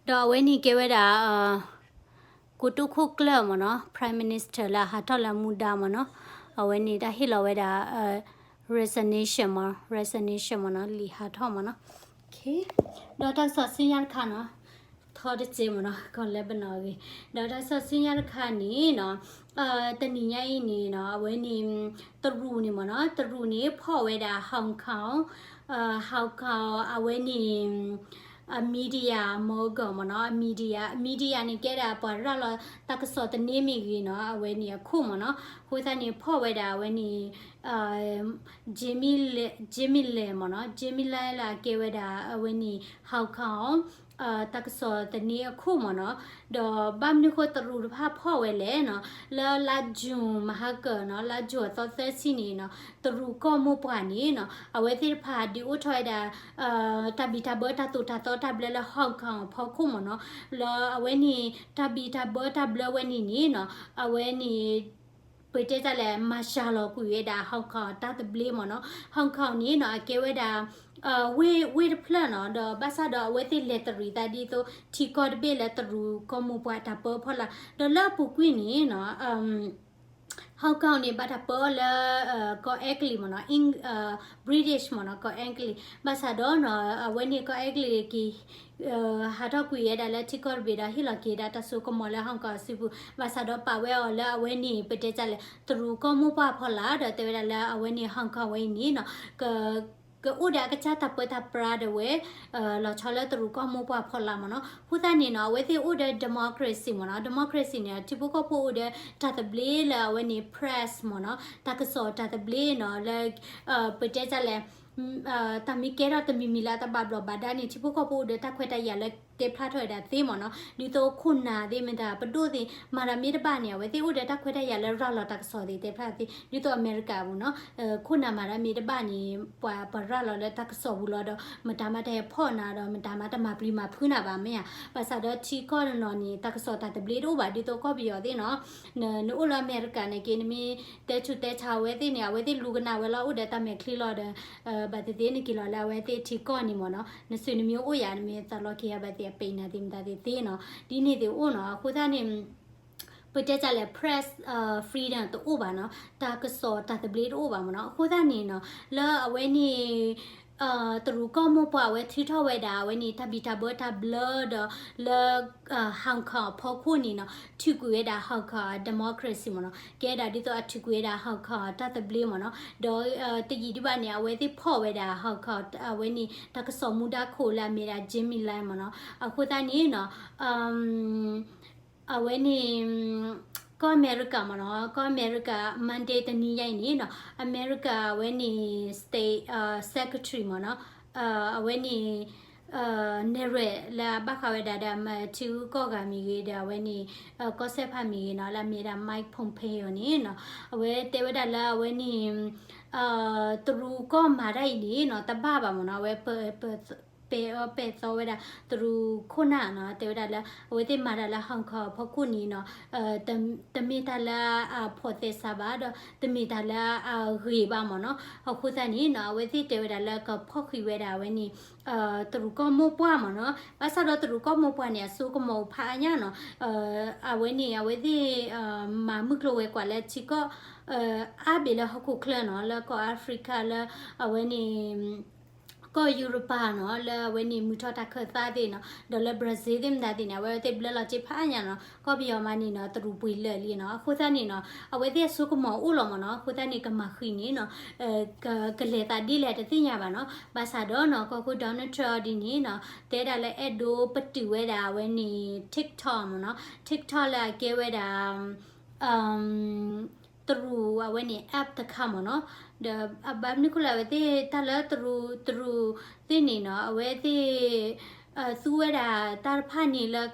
ဒီးအဝဲန့ၣ်ကဲဝဲဒၣ် ကိတိာ်ခိၣ်ကျၢၢ်မ့ၢ်နီၤ Prime Minister လၢအဟးထီၣ်လၢမူဒါမ့ၢ်နီၤ အဝဲန့ၣ်တၢ်ဟ့ၣ်လီၤဝဲဒၣ် resignation မ့ၢ် resignation မ့ၢ်နီၤ လံာ်ဟးထီၣ်မ့ၢ်နီၤ ဒီးတၢ်ကစီၣ်ဆူညါတခါနီၤ ထီတစဲးမ့ၢ်နီၤ ကီၢ် Lebanon အဂ့ၢ် ဒီးတၢ်ကစီၣ်ဆူညါတခါန့ၣ်နီၤ တနံၤညါအံၤန့ၣ်နီၤ အဝဲန့ၣ် တရူးန့ၣ်မ့ၢ်နီၤ တရူးန့ၣ်ဖီၣ်ဝဲဒၣ် Hong Kong Hong Kong အဝဲန့ၣ် အ media mogul မ့ၢ်နီၤ အ media media န့ၣ်ကဲဒၣ်ပှၤရၤလီၤတၢ်ကစီၣ်သန့မ့ၢ်ဂ့ၤနီၤ အဝဲန့ၣ်အခိၣ်မ့ၢ်နီၤ အဃိသတးန့ၣ်ဖီၣ်ဝဲဒၣ်အဝဲန့ၣ် Jamie Lamb Jamie Lamb မ့ၢ်နီၤ Jamie Lamb လၢအကဲဝဲဒၣ်အဝဲန့ၣ် Hong Kong တၢ်ကစီၣ်သန့အခိၣ်မ့ၢ်နီၤ ဒီးဘၣ်မနုၤဃိတရူးတဖၣ်ဖီၣ်ဝဲလဲၣ်နီၤ လၢလါ June မဟါကၢၤနီၤ လါ June အသီသၢဆံန့ၣ်နီၤ တရူးကီၢ်မိၢ်ပှၢ်န့ၣ်နီၤ အဝဲသ့ၣ်တဖၣ်ဒုးအိၣ်ထီၣ်ဝဲဒၣ် တၢ်ဘံၣ်တၢ်ဘၢတၢ်သိၣ်တၢ်သီတၢ်ဘျၢလၢ Hong Kong အဖီခိၣ်မ့ၢ်နီၤ လၢအဝဲန့ၣ် တၢ်ဘံၣ်တၢ်ဘၢတၢ်ဘျၢဝဲန့ၣ်န့ၣ်နီၤ အဝဲန့ၣ် ပတဲတၢ်လဲၣ် မၤစှၤလီၤကွံာ်ဝဲဒၣ် Hong Kong တၢ်သဘျ့မ့ၢ်နီၤ Hong Kong န့ၣ်နီၤ အကဲဝဲဒၣ် ဝ့ၢ်တဖျၢၣ်နီၤ ဒီးဘၣ်ဆၣ်ဒီးအဝဲသ့ၣ်လဲၤတရံးသးဒ်သိး ထံကီၢ်တဘ့ၣ်လၢတရူးကီၢ်မိၢ်ပှၢ်တၢ်ပၢဖီလာ် ဒီးလၢအပူၤကွံာ်န့ၣ်နီၤ Hong Kong န့ၣ် ဘၣ်တၢ်ပၢအီၤလၢ ကီၢ်အဲကလံးမ့ၢ်နီၤ British မ့ၢ်နီၤ ကီၢ်အဲကလံး ဘၣ်ဆၣ်ဒီးနီၤ အဝဲန့ၣ်ကီၢ်အဲကလံးက့ၤ ဟးထီၣ်ကွံာ်ဝဲဒၣ်လၢထံကီၢ်တဘ့ၣ်ဒီးဟ့ၣ်လီၤက့ၤဒၣ်တၢ်စိကမီၤလၢ Hong Kong အစုပူၤ ဘၣ်ဆၣ်ဒီးပာ်ဝဲအီၤလၢအဝဲန့ၣ် ပတဲတၢ်လဲၣ် တရူးကီၢ်မိၢ်ပှၢ်ဖီလာ် ဒီးတဲဝဲဒၣ်လၢအဝဲန့ၣ် Hong Kong ဝဲအံၤန့ၣ်နီၤ က ကအိၣ်ဒီးအကစၢ်တၢ်ပၢတၢ်ပြးဒၣ်ဝဲ လီၤဆီလၢတရူးကီၢ်မိၢ်ပှၢ်ဖီလာ်မ့ၢ်နီၤ အဃိသတးန့ၣ်နီၤ အဝဲသ့ၣ်အိၣ်ဒီး democracy မ့ၢ်နီၤ democracy န့ၣ် ထံဖိကီၢ်ဖိအိၣ်ဒီးတၢ်သဘျ့လၢအဝဲန့ၣ် press မ့ၢ်နီၤ တၢ်ကစီၣ်တၢ်သဘျ့နီၤ လၢ ပတဲတၢ်လဲၣ် တၢ်မ့ၢ်ကဲထီၣ်တမံၤမံၤလၢအတဘၣ်ဘျီးဘၣ်ဒါန့ၣ် ထံဖိကီၢ်ဖိအိၣ်ဒီးတၢ်ခွဲးတၢ်ယာ်လၢတဲဖျါထီၣ်ဝဲဒၣ်သ့မ့ၢ်နီၤ ဒ်သိးခိၣ်နၢ်သ့ၣ်မတၤ ပဒိၣ်သ့ၣ် မၤတၢ်မ့ၢ်တဘၣ်န့ၣ် အဝဲသ့ၣ်အိၣ်ဒီးတၢ်ခွဲးတၢ်ယာ်လၢရၤလီၤတၢ်ကစီၣ်သ့ၣ်တဲဖျါသ့ ဒ်သိးအမဲရကၤအပူၤနီၤ ခိၣ်နၢ်မၤတၢ်မ့ၢ်တဘၣ်န့ၣ် ပှၤပှၤရၤလီၤလၢတၢ်ကစီၣ်ပူၤလီၤဒီး မတၤမၤတဟဲဖီၣ်နၤဒီး မတၤမၤတမၤပျံၤမၤဖုးနၤဘၣ်မ့ၢ်ဧါ ဘၣ်ဆၣ်ဒီးထံကီၢ်တနီၤန့ၣ် တၢ်ကစီၣ်တၢ်သဘျ့တအိၣ်ဘၣ် ဒ်သိးကီၢ်ပယီၤသ့ၣ်နီၤ နအိၣ်လၢအမဲရကၤန့ၣ်က့ နမ့ၢ်တဲဆူးတဲဆါအဝဲသ့ၣ်န့ၣ် အဝဲသ့ၣ်လူၤကနၣ်ဝဲလီၤ အိၣ်ဒီးတၢ်မဲာ်ချံလီၤဒီး ဘၣ်သ့ၣ်သ့ၣ်နက့ၤလီၤလၢအဝဲသ့ၣ်ထံကီၢ်န့ၣ်မ့ၢ်နီၤ နစုနမံၤအိၣ်ယၤ နမ့ၢ်သးလီက့ၤယၤဘၣ်သ့ၣ် အပဲာ်နၤသ့ၣ်မတၤသ့ၣ်သ့ၣ်နီၤ ဒ်န့ၣ်သ့ၣ်အိၣ်နီၤ အဃိသတးန့ၣ် ပတဲတၢ်လဲၣ် press freedom တအိၣ်ဘၣ်နီၤ တၢ်ကစီၣ်တၢ်သဘျ့တအိၣ်ဘၣ်မ့ၢ်နီၤ အဃိသတးန့ၣ်နီၤ လၢအဝဲန့ၣ် တရူးကီၢ်မိၢ်ပှၢ်အဝဲထုးထီၣ်ဝဲဒၣ် အဝဲန့ၣ် တၢ်ဘံၣ်တၢ်ဘၢတၢ်ဘျၢဒီး လၢ Hong Kong အဖီခိၣ်န့ၣ်နီၤ ထုးကွံာ်ဝဲဒၣ် Hong Kong democracy မ့ၢ်နီၤ ကဲဒၣ်ဒ်သိးအထုးကွံာ်ဝဲဒၣ် Hong Kong တၢ်သဘျ့မ့ၢ်နီၤ ဒီး တယံာ်ဒံးဘၣ်န့ၣ် အဝဲသ့ၣ်ဖီၣ်ဝဲဒၣ် Hong Kong အဝဲန့ၣ် တၢ်ကစီၣ်မူဒါခိၣ်လၢအမ့ၢ်ဒၣ် Jamie Lam မ့ၢ်နီၤ အဃိသတးန့ၣ်နီၤ အဝဲန့ၣ် ကီၢ်အမဲရကၤမ့ၢ်နီၤ ကီၢ်အမဲရကၤ Monday တနံၤညါအံၤန့ၣ်နီၤ အမဲရကၤအဝဲန့ၣ် State Secretary မ့ၢ်နီၤ အဝဲန့ၣ် နဲၣ်ရွဲၣ်လၢအဘၣ်ဃးဝဲဒၣ်ဒီး ထံဂုၤကီၢ်ဂၤမ့ၢ်ဂ့ၤဒီး အဝဲန့ၣ် ကီၢ်စဲၣ်ဖးမ့ၢ်ဂ့ၤနီၤ လၢအမ့ၢ်ဒၣ် Mike Pompeo န့ၣ်နီၤ အဝဲတဲဝဲဒၣ်လၢအဝဲန့ၣ် တရူးကီၢ်မၤတၢ်အံၤန့ၣ်နီၤ တဘၣ်ဘၣ်မ့ၢ်နီၤ, အဝဲ ပဲာ်အၢပဲာ်သီဝဲဒၣ်တရူးခိၣ်နၢ်နီၤ, တဲဝဲဒၣ်လၢ အဝဲသ့ၣ်မၤတၢ်လၢ Hong Kong အဖီခိၣ်န့ၣ်နီၤ, တမ့ၢ်တၢ်လၢအဖိးသဲစးဘၣ်ဒီး တမ့ၢ်တၢ်လၢအဂ့ၤဘၣ်မ့ၢ်နီၤ. အဃိသတးန့ၣ်နီၤ အဝဲသ့ၣ်တဲဝဲဒၣ်လၢကဖီၣ်ဃံးဝဲဒၣ်အဝဲန့ၣ် တရူးကီၢ်မိၢ်ပှၢ်မ့ၢ်နီၤ. ဘၣ်ဆၣ်ဒီးတရူးကီၢ်မိၢ်ပှၢ်န့ၣ် အစိကမီၤအိၣ်ဖးအါညါနီၤ, အဝဲန့ၣ် အဝဲသ့ၣ် မၤမုၢ်ကျိၤဝဲၤကွာ်လၢထံကီၢ် အါဘ့ၣ်လၢဟီၣ်ခိၣ်ချၢနီၤ, လၢကီၢ် Africa လၢအဝဲန့ၣ် ကီၢ်ယူရပၤနီၤ, လၢအဝဲန့ၣ်မုၢ်ထီၣ်တၢ်ခၢၣ်သးသ့ၣ်နီၤ, ဒီးလၢ Brazil သ့ၣ်မတၤသ့ၣ်န့ၣ် အဝဲသ့ၣ်ဘျၢလီၤစ့ဖးအါညါနီၤ. ကီၢ်ပယီၤမးန့ၣ်နီၤ တရူးပှ့ၤလၢာ်လံနီၤ. အဃိသတးန့ၣ်နီၤ အဝဲသ့ၣ်အစိကမီၤအိၣ်လီၤမ့ၢ်နီၤ. အဃိသတးန့ၣ် ကမၤဃံးန့ၣ်နီၤ ကလဲၤသးဒ်လဲၣ်တသ့ၣ်ညါဘၣ်နီၤ. ဘၣ်ဆၣ်ဒီးနီၤ ကီၢ်ခိၣ် Donald Trump ဒ်န့ၣ်နီၤ တဲဒၣ်လၢအဲၣ်ဒိးပတုာ်ဝဲဒၣ်အဝဲန့ၣ် TikTok မ့ၢ်နီၤ, TikTok လၢအကဲဝဲဒၣ် တရူးအဝဲန့ၣ် app တခါမ့ၢ်နီၤ. ဒီးအဘၣ်မနုၤဃိလၢအဝဲသ့ၣ်တၢ်လၢတရူး တရူးသ့ၣ်န့ၣ်နီၤ အဝဲသ့ၣ် သူဝဲဒၣ်တၢ်တဖၣ်န့ၣ်လၢ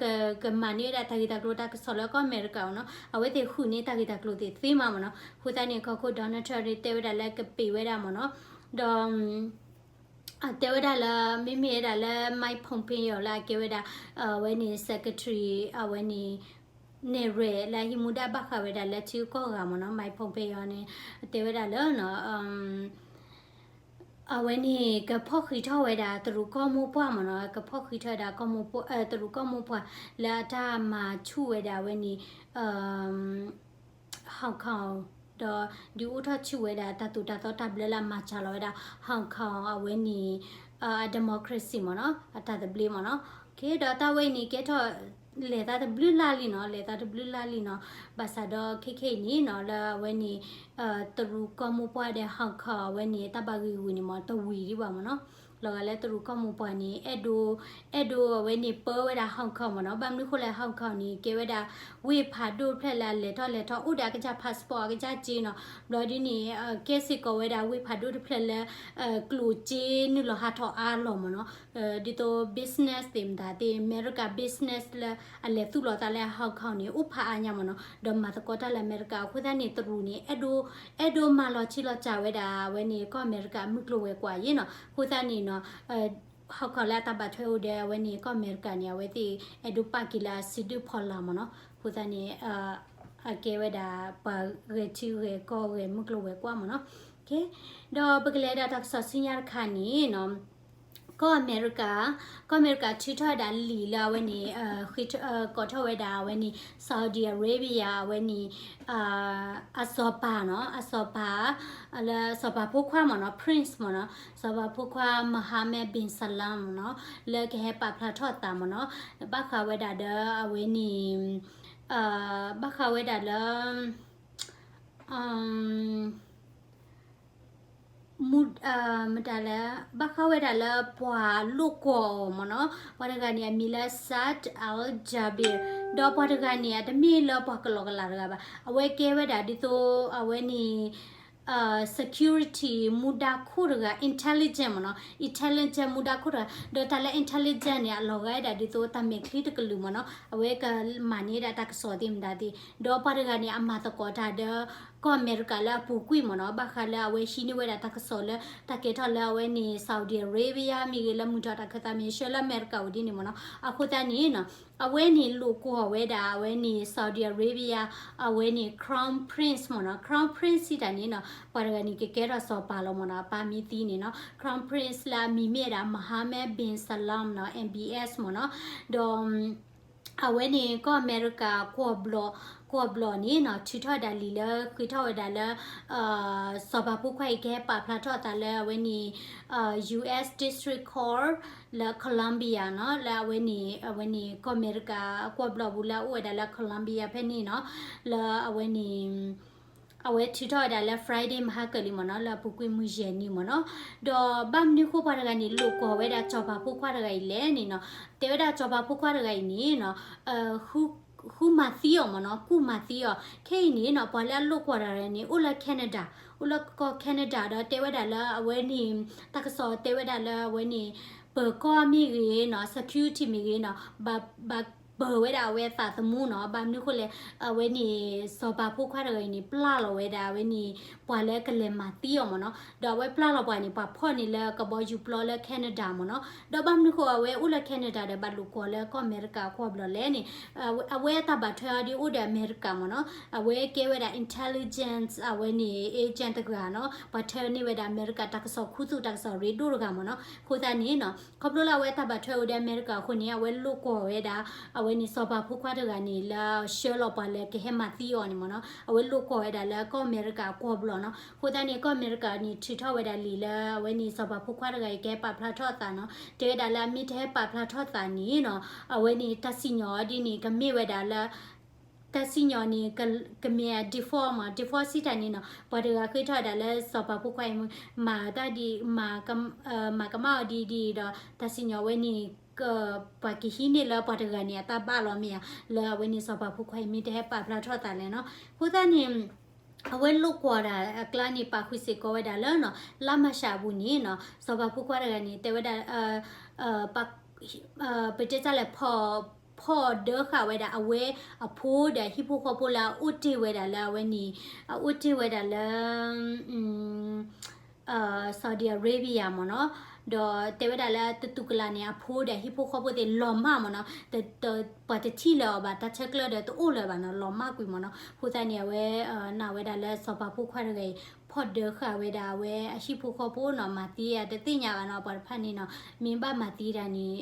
ကမၤန့ၢ်ဝဲဒၣ်တၢ်ဂ့ၢ်တၢ်ကျိၤတၢ်ကစီၣ်လၢကီၢ်အမဲရကၤမ့ၢ်နီၤ, အဝဲသ့ၣ်ဃုန့ၢ်တၢ်ဂ့ၢ်တၢ်ကျိၤသ့ၣ်သ့မးမ့ၢ်နီၤ. အဃိသတးန့ၣ် ကီၢ်ခိၣ် Donald Trump တဲဝဲဒၣ်လၢကပ့ၤဝဲဒၣ်မ့ၢ်နီၤ, ဒီး တဲဝဲဒၣ်လၢ မ့မ့ၢ်ဝဲဒၣ်လၢ Mike Pompeo လၢအကဲဝဲဒၣ် အဝဲန့ၣ် secretary အဝဲန့ၣ် နဲၣ်ရွဲၣ်လၢအဟံးမူဒါဘၣ်ဃးဝဲဒၣ်လၢထံဂုၤကီၢ်ဂၤမ့ၢ်နီၤ, Mike Pompeo န့ၣ် တဲဝဲဒၣ်လၢ အဝဲန့ၣ် ကဖီၣ်ဃံးထီၣ်ဝဲဒၣ်တရူးကီၢ်မိၢ်ပှၢ်မ့ၢ်နီၤ, ကဖီၣ်ဃံးထီၣ်ဝဲဒၣ် တရူးကီၢ်မိၢ်ပှၢ် လၢအတၢ်မၤဆူၣ်ဝဲဒၣ်အဝဲန့ၣ် Hong Kong ဒီးဒုးအိၣ်ထီၣ်ဆူၣ်ဝဲဒၣ်တၢ်သိၣ်တၢ်သီတၢ်ဘျၢလၢအမၤစှၤလီၤဝဲဒၣ် Hong Kong အဝဲန့ၣ် democracy မ့ၢ်နီၤ, အတၢ်သဘျ့မ့ၢ်နီၤ. ဒီးတၢ်ဝဲအံၤန့ၣ် ကဲထီၣ်လဲၤသးတဘျုးလါလံနီၤ, လဲၤသးတဘျုးလါလံနီၤ. ဘၣ်ဆၣ်ဒီးခဲခဲအံၤန့ၣ်နီၤ လၢအဝဲန့ၣ် တရူးကီၢ်မိၢ်ပှၢ်ဒီး Hong Kong အဝဲန့ၣ် တၢ်ဘၣ်ဂ့ၢ်ဂူာ်န့ၣ်မ့ၢ် တဝံၤဒံးဘၣ်မ့ၢ်နီၤ. လီၤဂာ်လၢတရူးကီၢ်မိၢ်ပှၢ်န့ၣ် အဲၣ်ဒိး အဲၣ်ဒိးအဝဲန့ၣ်ပၢဝဲဒၣ် Hong Kong မ့ၢ်နီၤ. ဘၣ်မနုၤဃိလဲၣ် Hong Kong န့ၣ် ကဲဝဲဒၣ် ဝ့ၢ်ဖးဒိၣ်တဖျၢၣ်လၢအလဲၤထီၣ်လဲၤထီ အိၣ်ဒီးအကစၢ် passport အကစၢ်က့နီၤ. ဘျီဒ်န့ၣ် ကဲစ့ၢ်ကီးဝဲဒၣ်ဝ့ၢ်ဖးဒိၣ်တဖျၢၣ်လၢ ကျိၣ်စ့နုာ်လီၤဟးထီၣ်အါလီၤမ့ၢ်နီၤ. ဒ်သိး business သ့ၣ်မတၤသ့ၣ် အမဲရကၤ business လၢအလဲၤသူၣ်လီၤသးလၢ Hong Kong န့ၣ် အိၣ်ဖးအါညါမ့ၢ်နီၤ. ဒီးမၤသကိးတၢ်လၢအမဲရကၤ အဃိသတးန့ၣ် တရူးန့ၣ် အဲၣ်ဒိး အဲၣ်ဒိးမၤလီၤထံလီၤစှၤဝဲဒၣ် အဝဲန့ၣ် ကီၢ်အမဲရကၤမုၢ်ကျိၤဝဲၤကွာ်အံၤနီၤ. အဃိသတးန့ၣ်နီၤ Hong Kong လၢအတၢ်ဘၣ်ထွဲအိၣ်ဒီး အဝဲန့ၣ် ကီၢ်အမဲရကၤန့ၣ် အဝဲသ့ၣ်အဲၣ်ဒိးပာ်က့ၤလၢအစုဒုၣ်ဖီလာ်မ့ၢ်နီၤ. အဃိသတးန့ၣ် အကဲဝဲဒၣ် ပှၤဂဲၤထံဂဲၤကီၢ်ဂဲၤမုၢ်ကျိၤဝဲၤကွာ်မ့ၢ်နီၤ. ဒီးပကလဲၤဒၣ်တၢ်ကစီၣ်ဆူညါတခါန့ၣ်နီၤ ကီၢ်အမဲရကၤ ကီၢ်အမဲရကၤထုးထီၣ်ဝဲဒၣ်လံာ်လၢအဝဲန့ၣ် ဃ့ ကိးထီၣ်ဝဲဒၣ်အဝဲန့ၣ် Saudi Arabia အဝဲန့ၣ် အစီၤပၤနီၤ အစီၤပၤ လၢစီၤပၤဖိခွါမ့ၢ်နီၤ Prince မ့ၢ်နီၤ စီၤပၤဖိခွါ Mohammed bin Salman မ့ၢ်နီၤ လၢကဟဲပာ်ဖျါထီၣ်သးမ့ၢ်နီၤ ဘၣ်ဃးဝဲဒၣ်ဒီးအဝဲန့ၣ် ဘၣ်ဃးဝဲဒၣ်လၢ မတၤလဲၣ် ဘၣ်ဃးဝဲဒၣ်လၢပှၤလိာ်ကွီၢ်အီၤမ့ၢ်နီၤ ပှၤတဂၤန့ၣ် အမံၤလၢ Saad al-Jaber ဒီးပှၤတဂၤန့ၣ် အတမ့ၢ်လၢပှၤကလီကလီတဂၤဘၣ် အဝဲကဲဝဲဒၣ်ဒ်သိး အဝဲန့ၣ် security မူဒါခိၣ်တဂၤ intelligence မ့ၢ်နီၤ intelligence မူဒါခိၣ်တဂၤ ဒီးတၢ်လၢ intelligence န့ၣ် အလီၤဂာ်ဝဲဒၣ်ဒ်သိးတၢ်မဲာ်ချံတကလုာ်မ့ၢ်နီၤ အဝဲကမၤန့ၢ်ဒၣ်တၢ်ကစီၣ်သ့ၣ်မတၤသ့ၣ် ဒီးပှၤတဂၤန့ၣ် အမၤသကိးတၢ်ဒီး ကီၢ်အမဲရကၤလၢအပူၤကွံာ်မ့ၢ်နီၤ ဘၣ်ဃးလၢအဝဲဟံးန့ၢ်ဝဲဒၣ်တၢ်ကစီၣ်လၢ တၢ်ကဲထီၣ်လၢအဝဲန့ၣ် Saudi Arabia မ့ၢ်ဂ့ၤလၢမုၢ်ထီၣ်တၢ်ခၢၣ်သးမ့ၢ်ဂ့ၤ ဆှၢလၢအမဲရကၤအိၣ်ဒ်န့ၣ်မ့ၢ်နီၤ အဃိသတးန့ၣ်နီၤ အဝဲန့ၣ်လိာ်ကွီၢ်ဝဲဒၣ် အဝဲန့ၣ် Saudi Arabia အဝဲန့ၣ် Crown Prince မ့ၢ်နီၤ Crown Prince စံးတၢ်န့ၣ်နီၤ ပှၤတဂၤန့ၣ်ကကဲထီၣ်စီၤပၤလီၤမ့ၢ်နီၤ အပၢ်မ့ၢ်သံန့ၣ်နီၤ Crown Prince လၢအမံၤမ့ၢ်ဝဲဒၣ် Mohammed bin Salman နီၤ M B S မ့ၢ်နီၤ ဒီး အဝဲန့ၣ် ကီၢ်အမဲရကၤ ကွီၢ်ဘျီၣ် ကွီၢ်ဘျီၣ်န့ၣ်နီၤ ထုးထီၣ်ဝဲဒၣ်လံာ်လၢ ဃ့ထီၣ်ဝဲဒၣ်လၢ စီၤပၤဖိခွါအံၤကဟဲပာ်ဖျါထီၣ်အသးလၢအဝဲန့ၣ် U S District Court လၢ Columbia နီၤ လၢအဝဲန့ၣ် အဝဲန့ၣ် ကီၢ်အမဲရကၤ ကွီၢ်ဘျီၣ်ပူၤလၢအအိၣ်ဝဲဒၣ်လၢ Columbia ဖဲန့ၣ်နီၤ လၢအဝဲန့ၣ် အဝဲထုးထီၣ်ဝဲဒၣ်လၢ Friday မဟါကၢ်လံမ့ၢ်နီၤ လၢအပူၤကွံာ်မုၢ်ယဲၢ်နံၤမ့ၢ်နီၤ ဒီးဘၣ်မနုၤဃိပှၤတဂၤန့ၣ် လိာ်ကွီၢ်ဝဲဒၣ်စီၤပၤဖိခွါတဂၤအံၤလဲၣ်န့ၣ်နီၤ တဲဝဲဒၣ်စီၤပၤဖိခွါတဂၤအံၤန့ၣ်နီၤ ဃုမၤသံအီၤမ့ၢ်နီၤ ကူၣ်မၤသံအီၤ ခဲအံၤန့ၣ်နီၤ ပှၤလၢအလိာ်ကွီၢ်တဂၤန့ၣ် အိၣ်လၢ Canada အိၣ်လၢကီၢ် Canada ဒီးတဲဝဲဒၣ်လၢအဝဲန့ၣ် တၢ်ကစီၣ်တဲဝဲဒၣ်လၢအဝဲန့ၣ် ပၢၤကီၢ်မ့ၢ်ဂ့ၤနီၤ security မ့ၢ်ဂ့ၤနီၤ ဘၣ် ပၢၤဝဲဒၣ်အဝဲအသးသမူနီၤ. ဘၣ်မနုၤဃိလဲၣ်, အဝဲန့ၣ် စီၤပၤဖိခွါတဂၤအံၤန့ၣ် ပျၢ်လီၤဝဲဒၣ်အဝဲန့ၣ် ပှၤလၢကလဲၤမၤသံအီၤမ့ၢ်နီၤ. ဒီးအဝဲပျၢ်လီၤပှၤန့ၣ် ပှၤဖီၣ်န့ၢ်လၢကဘီယူၤပျီလၢ Canada မ့ၢ်နီၤ. ဒီးဘၣ်မနုၤဃိအဝဲအိၣ်လၢ Canada ဒီး ဘၣ်လိာ်ကွီၢ်လၢကီၢ်အမဲရကၤကွီၢ်ဘျီၣ်လဲၣ်န့ၣ်, အဝဲအတၢ်ဘၣ်ထွဲအီၤဒ်အိၣ်ဒီးအမဲရကၤမ့ၢ်နီၤ. အဝဲကဲဝဲဒၣ် intelligence အဝဲန့ၣ် agent တဂၤနီၤ, ပှၤထၢန့ၢ်ဝဲဒၣ်အမဲရကၤတၢ်ကစီၣ်ခူသူၣ်တၢ်ကစီၣ်ရ့ဒိၣ်တဂၤမ့ၢ်နီၤ. အဃိသတးန့ၣ်နီၤ, ခီဖျိလၢအဝဲတၢ်ဘၣ်ထွဲအိၣ်ဒီးအမဲရကၤအဃိန့ၣ် အဝဲလိာ်ကွီၢ်ဝဲဒၣ် အဝဲန့ၣ်စီၤပၤဖိခွါတဂၤန့ၣ် လၢဆှၢလီၤပှၤလၢကဟဲမၤသံအီၤန့ၣ်မ့ၢ်နီၤ. အဝဲလိာ်ကွီၢ်ဝဲဒၣ်လၢကီၢ်အမဲရကၤကွီၢ်ဘျီၣ်နီၤ. အဃိသတးန့ၣ် ကီၢ်အမဲရကၤန့ၣ် ထုးထီၣ်ဝဲဒၣ်လံာ်လၢ အဝဲန့ၣ်စီၤပၤဖိခွါတဂၤအံၤကဟဲပာ်ဖျါထီၣ်အသးနီၤ. တဲဝဲဒၣ်လၢအမ့ၢ်တဟဲပာ်ဖျါထီၣ်သးန့ၣ်နီၤ, အဝဲန့ၣ်တၢ်စံၣ်ညီၣ်အီၤဒ်န့ၣ် ကမ့ၢ်ဝဲဒၣ်လၢ တၢ်စံၣ်ညီၣ်န့ၣ် ကမ့ၢ်အ default မ့ၢ် default စံးတၢ်န့ၣ်နီၤ, ပှၤတဂၤဃ့ထီၣ်ဝဲဒၣ်လၢစီၤပၤဖိခွါအံၤ မၤတၢ်ဒ် မၤကမၣ်အီၤဒ်ဒ်ဒီး တၢ်စံၣ်ညီၣ်ဝဲန့ၣ် ပှၤကဟံးန့ၢ်လၢပှၤတဂၤန့ၣ် အတၢ်ဘၣ်လီၤမ့ၢ်ဧါ, လၢအဝဲန့ၣ်စီၤပၤဖိခွါအံၤမ့ၢ်တဟဲပာ်ဖျါထီၣ်သးလဲၣ်နီၤ. အဃိသတးန့ၣ် အဝဲလိာ်ကွီၢ်ဒၣ်အကျါန့ၣ် ပာ်ဃုာ်စ့ၢ်ကီးဝဲဒၣ်လၢနီၤ လါမၢ်ၡးအပူၤန့ၣ်နီၤ, စီၤပၤဖိခွါတဂၤန့ၣ် တဲဝဲဒၣ် ပတဲတၢ်လဲၣ် ဖီၣ်ဒၢဃာ်ဝဲဒၣ်အဝဲအဖိဒီးအဟံၣ်ဖိဃီဖိလၢအအိၣ်တ့ၢ်ဝဲဒၣ်လၢအဝဲန့ၣ်, အအိၣ်တ့ၢ်ဝဲဒၣ်လၢ Saudi Arabia မ့ၢ်နီၤ, ဒီးတဲဝဲဒၣ်လၢတတူၢ်ကလာ်န့ၣ် အဖိဒီးဟံၣ်ဖိဃီဖိသ့ၣ်လီၤမၢ်မ့ၢ်နီၤ, ပှၤတထံၣ်လၢၤအီၤဘၣ်, တၢ်ဆၢကျၢၢ်ဒီးတအိၣ်လၢၤဘၣ်နီၤ, လီၤမၢ်ကွံာ်မ့ၢ်နီၤ. အဃိသတးန့ၣ် အဝဲနာ်ဝဲဒၣ်လၢစီၤပၤဖိခွါတဂၤအံၤ ဖီၣ်ဒၢဃာ်ဝဲဒၣ်အဝဲအဟံၣ်ဖိဃီဖိနီၤ, မၤသံအတသ့ၣ်ညါဘၣ်နီၤ, ပှၤတဖၣ်န့ၣ်နီၤ, မ့ၢ်ဘၣ်မၤသံတၢ်န့ၣ်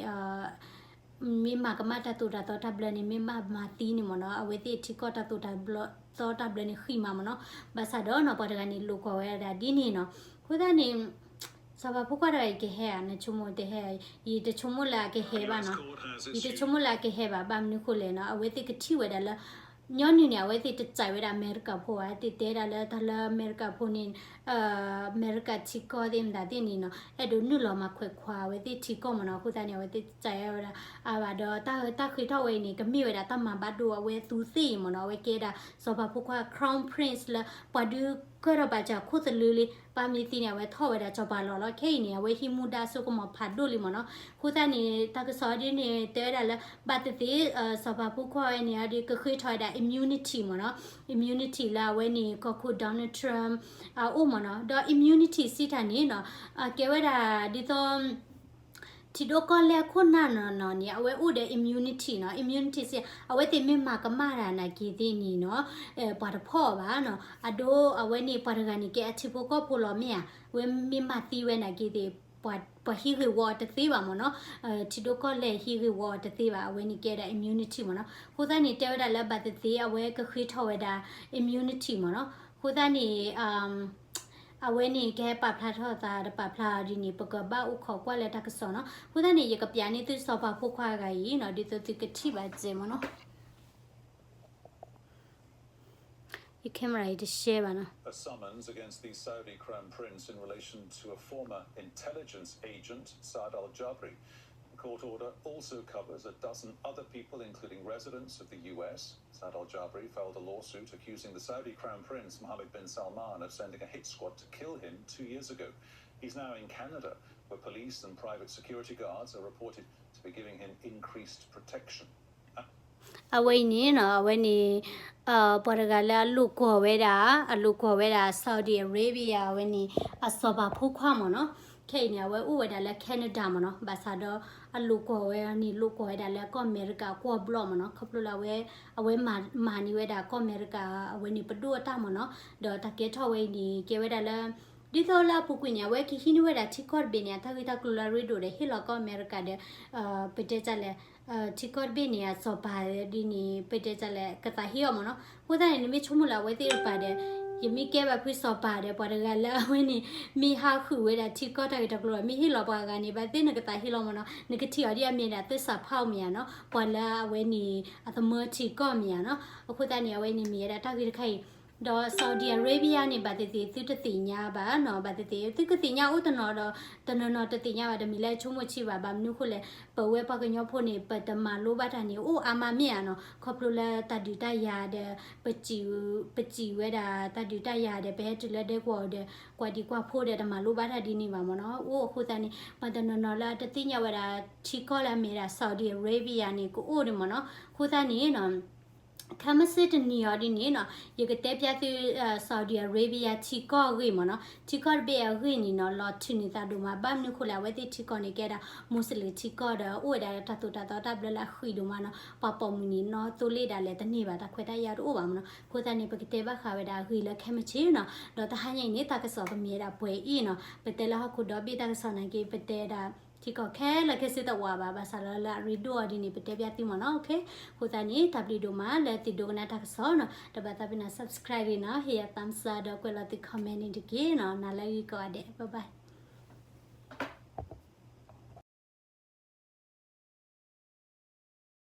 မ့ၢ်မၤကမၣ်တၢ်သိၣ်တၢ်သီတၢ်ဘျၢန့ၣ် မ့ၢ်ဘၣ်မၤသံန့ၣ်မ့ၢ်နီၤ, အဝဲသ့ၣ်ထံကီၢ်တၢ်သိၣ်တၢ်ဘျၢသီတၢ်ဘျၢန့ၣ်ဃံမးမ့ၢ်နီၤ. ဘၣ်ဆၣ်ဒီးနီၤ ပှၤတဂၤန့ၣ်လိာ်ကွီၢ်ဝဲဒၣ်ဒ်န့ၣ်နီၤ. အဃိသတးန့ၣ် စီၤပၤဖိခွါတဂၤအံၤကဟဲဧါ, နဆိကမိၣ်တဟဲ, ယတဆိကမိၣ်လၢအကဟဲဘၣ်နီၤ, ယတဆိကမိၣ်လၢအကဟဲဘၣ်. ဘၣ်မနုၤဃိလဲၣ်နီၤ, အဝဲသ့ၣ်ကထံၣ်ဝဲဒၣ်လၢ ညီနုၢ်န့ၣ် အဝဲသ့ၣ်တစဲးဝဲဒၣ်အမဲရကၤဖိဧါ, သ့ၣ်တဲဒၣ်လၢတၢ်လၢအမဲရကၤဖိန့ၣ် အမဲရကၤထံကီၢ်သ့ၣ်မတၤသ့ၣ်န့ၣ်နီၤ, အဲၣ်ဒိးနုာ်လီၤမၤခွဲးခွါအဝဲသ့ၣ်ထံကီၢ်မ့ၢ်နီၤ. အဃိသတးန့ၣ် အဝဲသ့ၣ်တစဲးဝဲဒၣ်အါဘၣ်ဒီး တၢ်ဃ့ထီၣ်ဝဲအံၤန့ၣ် ကမ့ၢ်ဝဲဒၣ်တၢ်မၤဘၣ်ဒိအဝဲသူသ့ၣ်အံၤမ့ၢ်နီၤ. အဝဲကဲဒၣ်စီၤပၤဖိခွါ Crown Prince လၢ ပှၤဒုးကၢၢ်ထီၣ်ဘၣ်စၢၤခိၣ်သလုလံ, ပၢ်မ့ၢ်သံန့ၣ် အဝဲထီၣ်ဝဲဒၣ်စီၤပၤလီၢ်လီၤ. ခဲအံၤန့ၣ် အဝဲဟံးမူဒါစိကမီၤဖးဒိၣ်လံမ့ၢ်နီၤ. အဃိသတးန့ၣ် တၢ်ကစီၣ်ဒ်န့ၣ် တဲဝဲဒၣ်လၢ ဘၣ်သ့ၣ်သ့ၣ် စီၤပၤဖိခွါဝဲန့ၣ် အဒုးကဃ့ထီၣ်ဝဲဒၣ် immunity မ့ၢ်နီၤ, immunity လၢအဝဲန့ၣ် ကီၢ်ခိၣ် Donald Trump အအိၣ်မ့ၢ်နီၤ. ဒီး immunity စံးတၢ်န့ၣ်နီၤ ကဲဝဲဒၣ်ဒ်သိး ထံဒိၣ်ကီၢ်လဲၢ်ခိၣ်နၢ်နီၢ်နီၢ်န့ၣ် အဝဲအိၣ်ဒီး immunity နီၤ. immunity စံး အဝဲသ့ၣ်မ့ၢ်မၤကမၣ်တၢ်နာ်က့ၤသ့ၣ်န့ၣ်နီၤ ပှၤတဖီၣ်အီၤဘၣ်နီၤ. အဒိ အဝဲန့ၣ် ပှၤတဂၤန့ၣ် ကဲအထံဖိကီၢ်ဖိလီၤမ့ၢ်ဧါ, အဝဲမ့ၢ်မၤသံဝဲနာ်က့ၤသ့ၣ် ပှၤဟံးဂ့ၢ်ဝီအီၤတသ့ဘၣ်မ့ၢ်နီၤ. ထံဒိၣ်ကီၢ်လဲၢ်ဟံးဂ့ၢ်ဝီအီၤတသ့ဘၣ်. အဝဲန့ၣ်ကဲဒၣ် immunity မ့ၢ်နီၤ. အဃိသတးန့ၣ် တဲဝဲဒၣ်လၢဘၣ်သ့ၣ်သ့ၣ် အဝဲကဃ့ထီၣ်ဝဲဒၣ် immunity မ့ၢ်နီၤ. အဃိသတးန့ၣ် အဝဲန့ၣ် ကဟဲပာ်ဖျါထီၣ်သးတပာ်ဖျါအီၤဒ်န့ၣ် ပကဘၣ်အိၣ်ခိးကွၢ်လၢတၢ်ကစီၣ်နီၤ. အဃိသတးန့ၣ် ယကပျးန့ၢ်သုစီၤပၤဖိခွါဂၤအံၤနီၤ ဒ်သိးသုကထံၣ်ဘၣ်စဲးမ့ၢ်နီၤ. ယ camera အံၤတရှဲဘၣ်နီၤ. A summons against the Saudi Crown Prince in relation to a former intelligence agent, Saad al-Jabri. The court order also covers a dozen other people, including residents of the U S. Saad al-Jabri filed a lawsuit accusing the Saudi Crown Prince Mohammed bin Salman of sending a hit squad to kill him two years ago. He's now in Canada, where police and private security guards are reported to be giving him increased protection. အဝဲအံၤန့ၣ်နီၤ အဝဲန့ၣ် ပှၤတဂၤလၢအလိာ်ကွီၢ်ဝဲဒၣ် အလိာ်ကွီၢ်ဝဲဒၣ် Saudi Arabia အဝဲန့ၣ် အစီၤပၤဖိခွါမ့ၢ်နီၤ. ခဲအံၤန့ၣ် အဝဲအိၣ်ဝဲဒၣ်လၢ Canada မ့ၢ်နီၤ. ဘၣ်ဆၣ်ဒီး အလိာ်ကွီၢ်ဝဲန့ၣ် လိာ်ကွီၢ်ဝဲဒၣ်လၢကီၢ်အမဲရကၤကွီၢ်ဘျီၣ်မ့ၢ်နီၤ. ခီဖျိလၢအဝဲ အဝဲမၤန့ၢ်ဝဲဒၣ်ကီၢ်အမဲရကၤ အဝဲန့ၣ်ပဒိၣ်အတၢ်မ့ၢ်နီၤ. ဒီးတၢ်ကဲထီၣ်ဝဲအံၤန့ၣ် ကဲဝဲဒၣ်လၢ ဒ်သိးလၢအပူၤကွံာ်န့ၣ် အဝဲကဟံးန့ၢ်ဝဲဒၣ်ထံကီၢ်တဘ့ၣ်န့ၣ် အတၢ်ဂ့ၢ်တၢ်ကျိၤလၢအရ့ဒိၣ်ဒီး ဟ့ၣ်လီၤကီၢ်အမဲရကၤဒီး ပတဲတၢ်လဲၣ် ထံကီၢ်တဘ့ၣ်န့ၣ် အစီၤပၤဒ်န့ၣ် ပတဲတၢ်လဲၣ် ကသးဟ့အီၤမ့ၢ်နီၤ. အဃိသတးန့ၣ် နမ့ၢ်ဆိကမိၣ်လၢအဝဲသ့ၣ်တဖၣ်ဒီး ယမ့ၢ်ကဲဘၣ်ဖုစီၤပၤဒီး ပှၤတဂၤလၢအဝဲန့ၣ် မ့ၢ်ဟးဃုာ်ဝဲဒၣ်ထံကီၢ်တၢ်ဂ့ၢ်တၢ်ကျိၤဒီး မ့ၢ်ဟ့ၣ်လီၤပှၤဂၤန့ၣ် ဘၣ်သ့ၣ်နကသးဟ့လီၤမ့ၢ်နီၤ. နကထံၣ်အီၤဒ်အမ့ၢ်ဒၣ်သစ္စာဖောက်မ့ၢ်ဧါနီၤ ပှၤလၢအဝဲန့ၣ် အသမၢထံကီၢ်မ့ၢ်ဧါနီၤ. အဃိသတးန့ၣ် အဝဲန့ၣ်မ့ၢ်ဝဲဒၣ်တၢ်ဂ့ၢ်တခါအံၤ ဒီး Saudi Arabia န့ၣ် ဘၣ်သ့ၣ်သ့ၣ်သုတသ့ၣ်ညါဘၣ်နီၤ, ဘၣ်သ့ၣ်သ့ၣ်သုကသ့ၣ်ညါအိၣ်တနီၤဒီး တနီၤနီၤတသ့ၣ်ညါဘၣ်, တမ့ၢ်လၢဆိကမိၣ်ဆံးဘၣ်. ဘၣ်မနုၤအဃိလဲၣ်, ပဝဲပှၤကညီဖိန့ၣ် ပတမၤလိဘၣ်တၢ်န့ၣ် အိၣ်အါမးမ့ၢ်ဧါနီၤ, ခီဖျိလၢတၢ်ဒုးတၢ်ယၤဒီး ပစံးဝဲဒၣ်တၢ်ဒုးတၢ်ယၤဒီး ပဟဲတုၤလၢဒဲကဝီၤဒီး ကွၢ်ဒံကွၢ်ဖိဒီးတမၤလိဘၣ်တၢ်ဒ်န့ၣ်ဘၣ်မ့ၢ်နီၤ. အိၣ်အဃိသတးန့ၣ် ပှၤတနီၤနီၤလၢအတသ့ၣ်ညါဝဲဒၣ် ထံကီၢ်လၢအမ့ၢ်ဒၣ် Saudi Arabia န့ၣ် ကအိၣ်ဒံးမ့ၢ်နီၤ. အဃိသတးန့ၣ်နီၤ ခဲမုၢ်ဆ့ၣ်တနံၤအံၤဒ်န့ၣ်နီၤ ယကတဲပျၢ်သု Saudi Arabia ထံကီၢ်အဂ့ၢ်မ့ၢ်နီၤ. ထံကီၢ်တဘ့ၣ်အဂ့ၢ်န့ၣ်နီၤ လီၤထုးန့ၢ်သးဒိၣ်မး, ဘၣ်မနုၤအဃိလဲၣ်, အဝဲသ့ၣ်ထံကီၢ်န့ၣ် ကဲဒၣ် Muslim ထံကီၢ်ဒီး အိၣ်ဝဲဒၣ်တၢ်သိၣ်တၢ်သီတၢ်ဘျၢလၢအဃံးဒိၣ်မးနီၤ. ပှၤပိာ်မုၣ်န့ၣ် နီၣ်သိလ့ၣ်ဒၣ်လဲာ်တန့ၢ်ဘၣ်, တၢ်ခွဲးတၢ်ယာ်တအိၣ်ဘၣ်မ့ၢ်နီၤ. အဃိသတးန့ၣ် ပကတဲဘၣ်ဃးဝဲဒၣ်အဂ့ၢ်လၢခဲမုၢ်ဆ့ၣ်နီၤ. ဒီးတဟါညါအံၤန့ၣ် တၢ်ကစီၣ်ကမ့ၢ်ဝဲဒၣ်ပှဲၤအံၤနီၤ. ပတဲလၢဟီၣ်ခိၣ်ဒီဘ့ၣ်တၢ်ကစီၣ်နာ်က့ ပတဲဒၣ် ထံကီၢ်ခဲလၢာ်ခဲဆ့တအိၣ်ဘၣ်, ဘၣ်ဆၣ်လၢ လၢအရ့ဒိၣ်အီၤဒ်န့ၣ် ပတဲပျၢ်သုမ့ၢ်နီၤ. အဃိသတးန့ၣ် တၢ်ဘျုးဒိၣ်မးလၢသုဒိကနၣ်တၢ်ကစီၣ်နီၤ. ဒီးဘၣ်သးပ့ၤနီၣ် subscribe နီၤ, ဟ့ၣ်ယၤ thumbs up ဒီးကွဲးလီၤသု comment န့ၣ်တက့ၢ်နီၤ. နၤလၢအဂ့ၤကိးဂၤဒဲး, bye bye.